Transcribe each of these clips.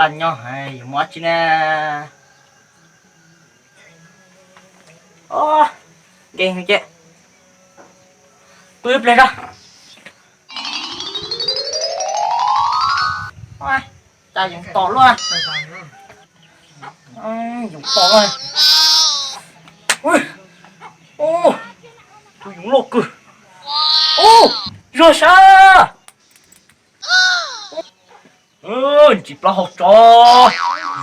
Nyob hais yuav mus dab tsi na? Nkees ces pw ib pliag tso. Cas yoov tom luaj, yoov tom luaj. Tus yoov loj kawg. Zuag sab. Ntsis plaub hau tso.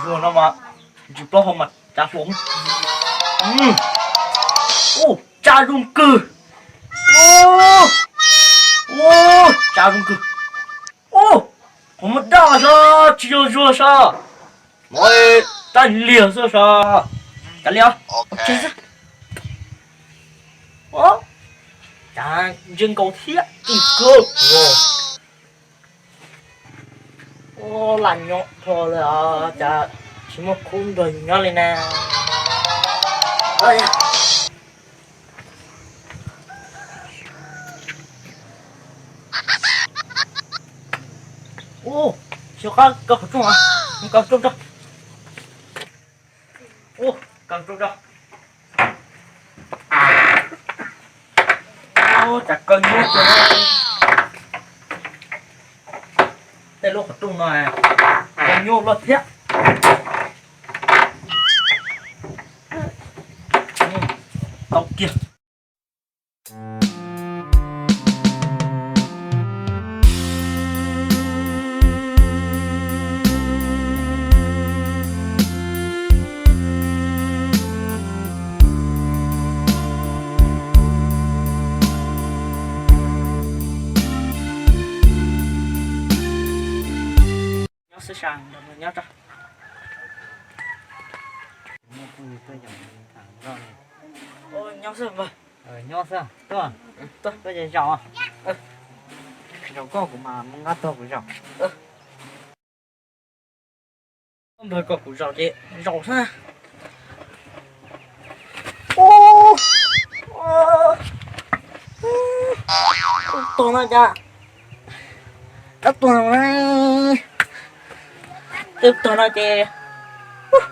Zuag no mas ntsis plaub hau mas cav hluas. Ua tsa zoo kawg. Ua tsa zoo kawg. Ua, qhov muag daj sab, tsis yog zuag sab. Mov rab liag xwb sab. Cav liag. Cav ntsia nkaus thiab, kawg. Ua, lam nyob dhau lawm os, cas tsis muaj khub nrog yus nyob li na. Ua, xyov qab kaw qhov rooj, kaw rooj tso. Ua, kaw rooj tso. Ua, cas kaw nyuaj kawg. Tej lub qhov rooj no kaw nyuaj luaj thiab. Tau kiag. Nyob xwb sas, nrog nws nyob tso. Nyob xwb npawg. Nyob xwb, tuaj, tuaj, tuaj zaum. Zaum koj, kuv mas muaj nqab tuag kuv zaum. Npawg kom kuv zaum ces zaum xwb. Ub, ub, ub, tuag no cas dab tuag, twb tuag no ces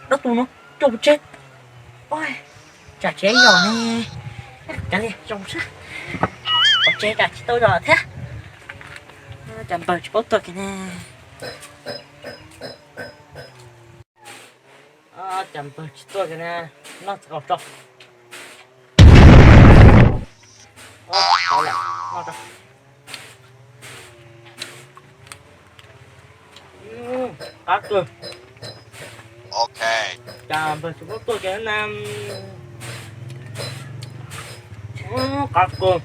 dab tuag no coj pov tseg. Tsam tsev yog ne, kav liam zoo sab, pov tseg tsam tsis tau zos thiab. Cas npawg tsis paub tuaj kiag ne. Cas npawg tsis tuaj kiag ne, noj txiv qaub tso. Tau lawm, noj tso. Qab kawg. Cas npawg tsis paub tuaj kiag na. Qab kawg.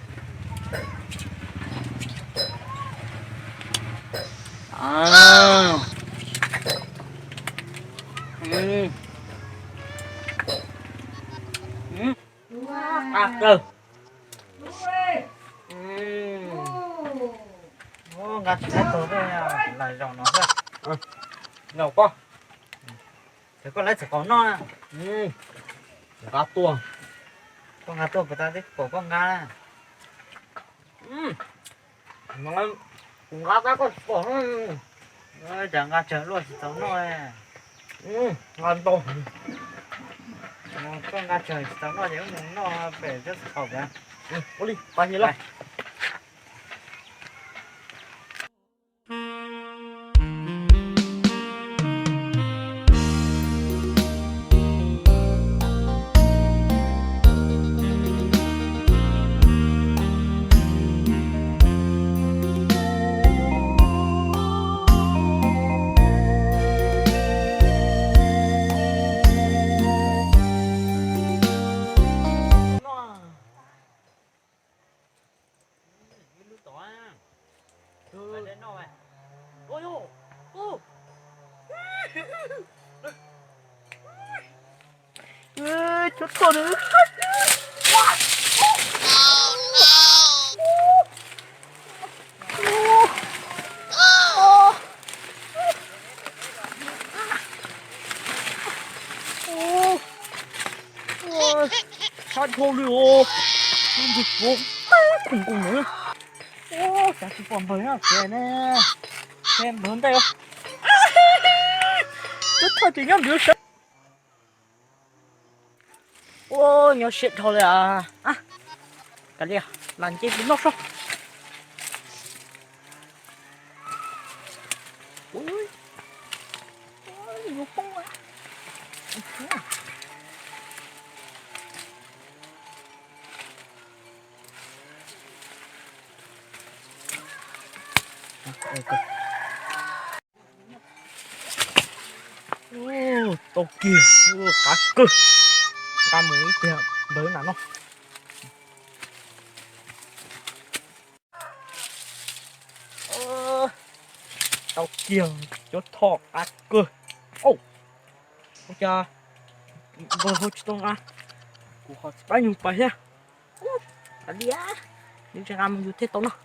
Qab kawg. Nqa tsis tau tus, lawv zaum no xwb. Zaum koj, txawm koj lawv txawm qaum noj na. Nqa tuaj, koj nqa tuaj puas tau, twb pom koj nqa na. Kuv nqa tab koj tsis pom. Cas nqa tsawg luaj tsis tau noj. Nqa ntau. Koj nqa tsawg tsis tau noj ces wb mus noj pem tsob txiv qaub pem. Ua li, pab nyiaj loj. Ê, chó txog nè. Sab dhau li os. Npawg kuv khoom nkoos na. Ua cas tsis pom npawg na, tsev ne. Tsev npawg ntej. Ces nyob nws sawv. Ua nyob siab dhau li as. Kav liam, las ncej mus noj soj. Tau kiag, qab kawg. Nqa mus ib tiag ntawd na no. Tau kiag, cuab thoj qab kawg. Ua cas npawg hau tsis tau nqa, kuv ho tsis pab nyuag pais thiab. Kav liam, nws tsis nqa mus yus thiaj tau noj.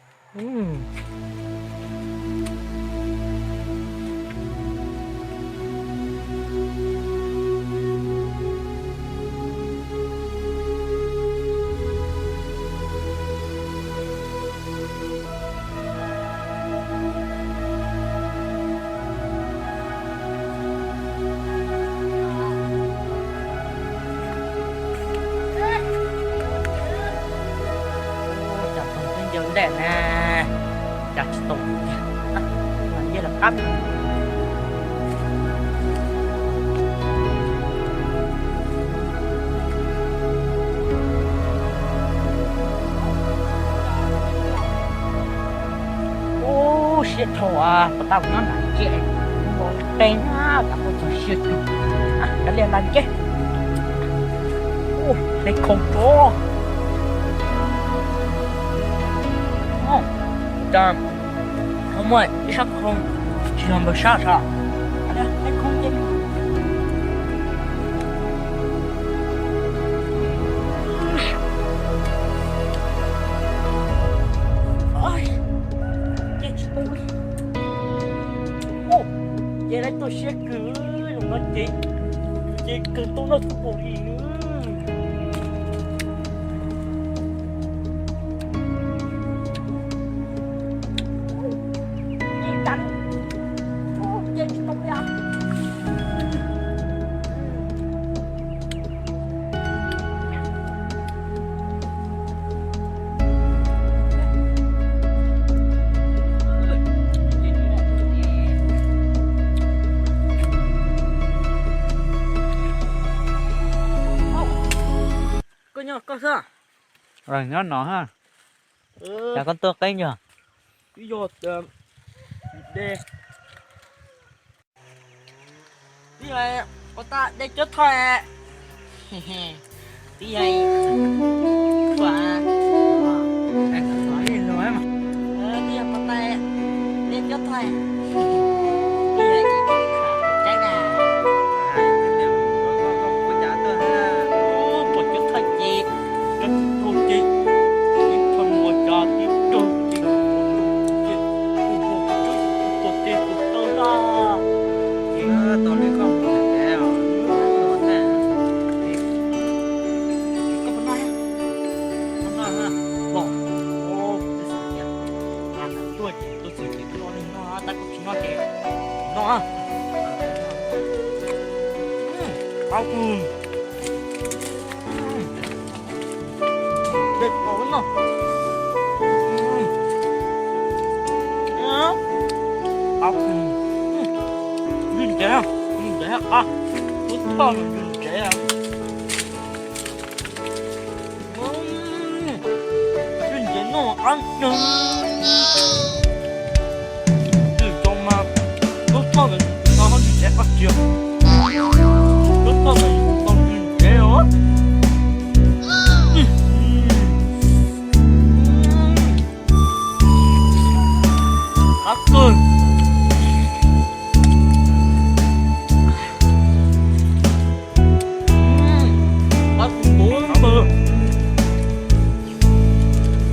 Cas tau twb ncaws ntaj na, cas tsis tau tiag, mas ncej los qab. Ub, siab dhau as, puas tau nyob nram ntsia, npau qe na, cas muaj txog siab kawg. Kav liam, las ncej. Ub, hle khoom rau. Cas ho muaj ib sab khoom tsis yog npawg sab sav. Hle khoom ces ces tsis pub. Ces lawv tuaj siab kawg, zaum no ces, ces kawg tau noj tub npaum li. Koj nyob koj xwb. Nyob no ha. Cas koj tuaj qeb ncaug? Twb yog de. Twb yog pos tas de cuab thoj. Twb yog, twb yog pos tas de cuab thoj. Twb yog ib tsaib na. Pom cuab thoj ces cov tsis tau ces ib txhia ua cov tib raug ces tus tus tuag ces tus taw na. Tau li koj mus ntev os. Koj puas noj? Koj noj los? Twb xav tias nqa ntawm tuaj ces tuaj txog ces tuaj noj li no, tab koj tsis noj ces noj. Qab kawg. Dej qos no. Qab kawg. Ntsev, ntsev qab, tub thoj ntsev. Ntsev no qab kawg. Tsis tau mas tub thoj ntawd tau ntsev qab kiag. Tub thoj ntawd tau ntsev os. Qab kawg. Qab kawg npaum,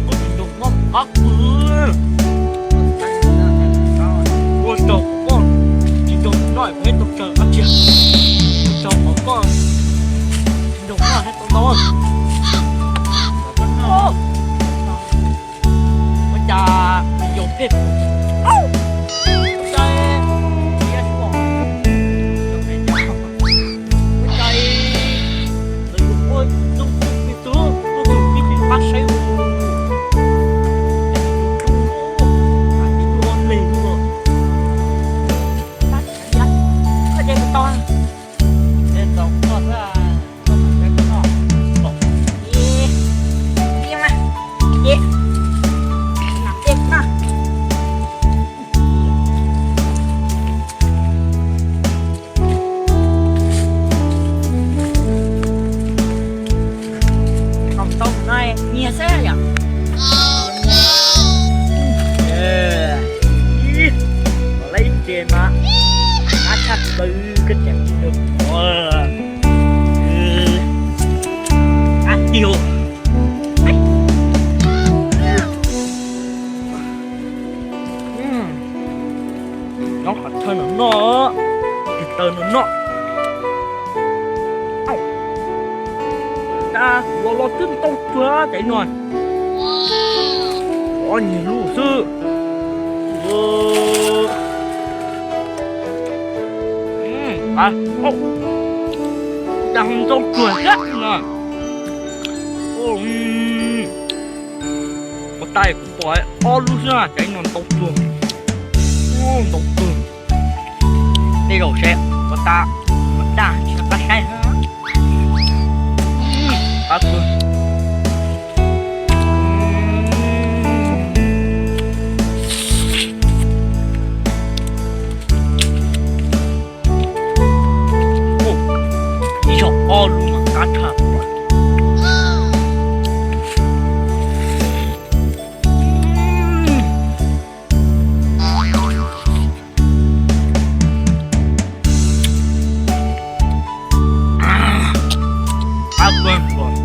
koj tsis ntaus noj qab kawg. Ua tsaug koj tsis ntaus noj peb tau tsaug qab kiag. Nyiag xwb yom. Ib, los lawm ib ce mas qab tshaj plaws koj tseem tsis tau pom. Qab tiag. Nyob qhov chaw no noj, tis taw no noj. Dab los los twb ntau tsuag cov no. Ob nyuag lub xwb. Dab ntau tsuag thiab no. Ua tas kuv pom ob lub xwb, cov no ntau tsuag. Ntau tsuag. Tej zaum seb ua tas mas daj tsis qab saib. Qab kawg. Ib zaug ob lub mas qab tshaj plaws. Qab kawg nkaus.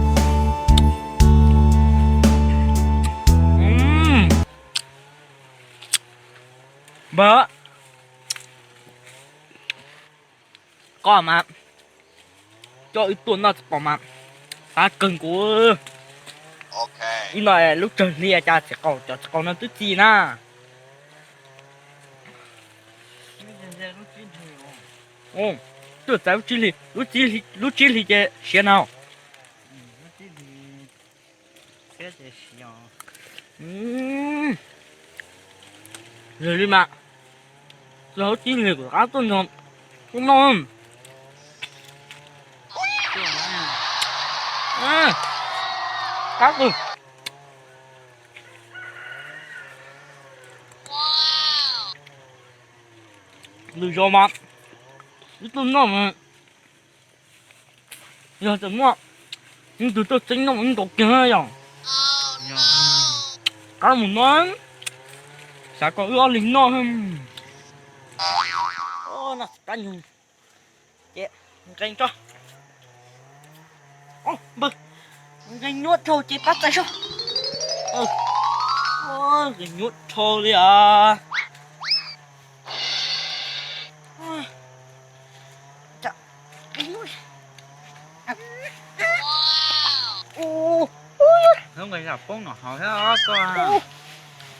Npawg, koj mas coj wb tuaj noj txiv qaub mas qab kawg nkaus. Ib no lub tsawg hli cas txiv qaub, cov txiv qaub no twb txi na. Tuaj txais lub tsib hlis, lub tsib hlis ces siav na. Yog li mas, lub tsib hlis kuv rov qab tuaj nrog koj noj. Qab kawg. Lwm zaus mas wb tuaj noj mas yog tias muaj ib tug tuaj txeeb noj wb nkaus kiag yom. Qab mus no, xav kom wb ob leeg noj. Noj qab nyuag ces nqe tso. Nqe nyuaj dhau ces pab txais soj. Nqe nyuaj dhau li os. Lub nqe yam poob no hauv thiab koj.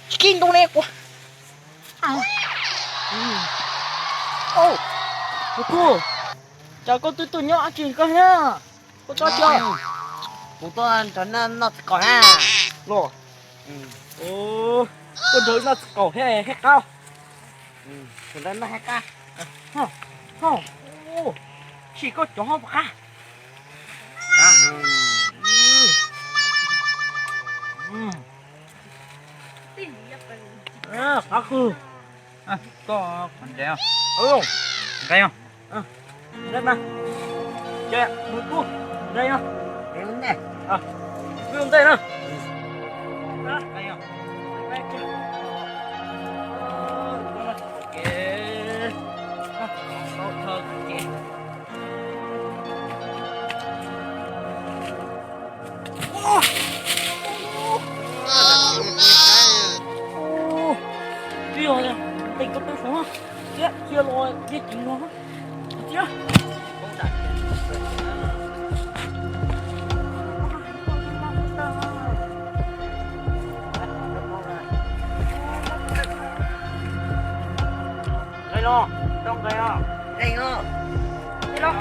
Tsis kib ntu ne kuv. Tus tub, cas koj twb tuaj nyob dab tsi koj thiab? Koj tuaj tsis? Kuv tuaj nrog nej noj txiv qaub na. Los, tuaj nrog noj txiv qaub thiab thiab qab. Kuv nrog noj thiab qab. Tsis koj cov ho puas qab? Qab kawg. Koj qhov ntev, nqe os. Nqe mas, ces mus kuj nqe os. Kuj ntej na. Twb yog nqe koj peb foom thiab cia los yej ceev no thiab. Nqe los, tau nqe os. Nqe os. Nqe los.